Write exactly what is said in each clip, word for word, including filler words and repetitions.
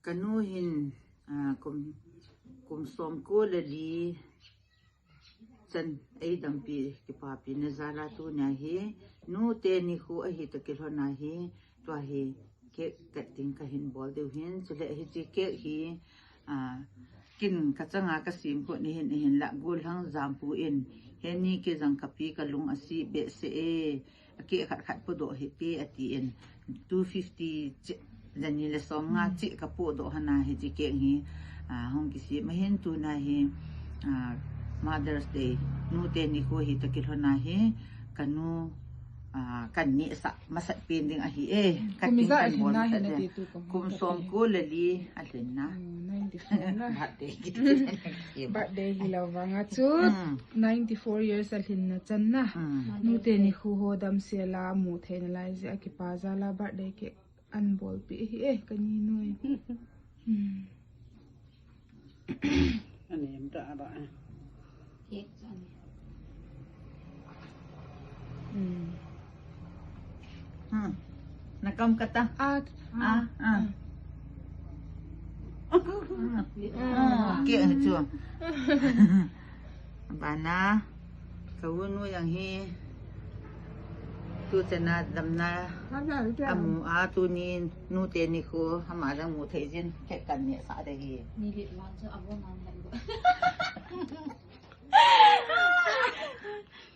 Kanu hin, ah, kum, kum som ko le li chan eidampi kipapina jal a tunia hi, nute nikho ahi toh kilhon a hi, tua hi cake cutting kahin bol diu hin, chule hiche cake hi, ah, kin kachanga kasem khu ni hin, ahin lah gollhang jampu in, heni kei jong kapi kalung asih behseh e, a cake khat khat podoh hite atin, two fifty chi, jani le som nga chi kapodoh hana hiche cake hi, ah, hung kisem ahin tuna hi, ah, Mother's Day, nute nikho hi toh kilhon a hi, kanu, ah, kaneh sah masat pen ding ahi e, cutting kanbol sah ding. Kum som ko le li alhin na. Hmm, ninety-four na. Birthday kiti. Birthday hilou vanga chu, hmm, ninety-four years alhinna channa. Hmm. Nute nikho ho damsel a mu theina lai jeh a kipa jal a birthday cake ahin bolpeh ahi e, kani nu. Hmm. Ani em ta ba. Hmm. Hmm. Nakam kata. Ah, ah, ah. Ah, cake chu. Bana, ka unu jong hi, tuchan a damna amu a, tuni nute nikho, ama jong mu thei jin, cake kaneh sah ding ahi. Ni le ma chu abon a.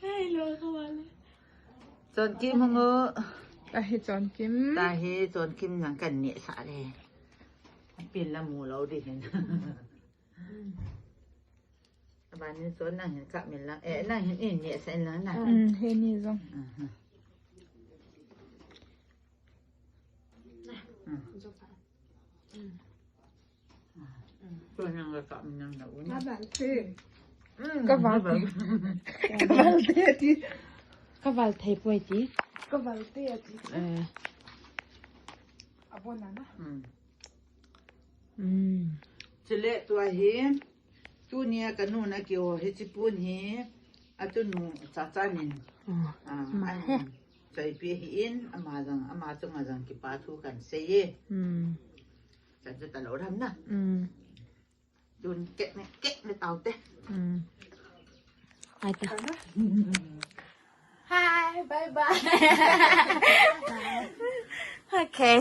Hello, kawale. Chonkim hung o. Tahi Chonkim. Tahi Chonkim jong kaneh sah ding. Apin la mu lou ding hin. Abani chu nang hin kap min lang. Eh, nang hin in neh sah in lang na. Hmm, heni jong. Aha. Hmm. Chu nang la kap min lang na un. Ka val te. Hmm, ka val te. Ka val te ti. Ka val thei poi ti. Ka val te ti. Eh. Abon a na. Hmm. Hmm. Chule tua hi, tunia kanu na kiho hi, chipun hi, atunu Chachan in. Oh, ah, ma he. Ahin choipeh ahin, ama jong, ama chunga jong kipa thu kahin sei e. Hmm. Chan chu talou ram na. Hmm. Tun cake ne, cake ne tao te. Hmm. Ai ta. Hi, bye bye. Okay.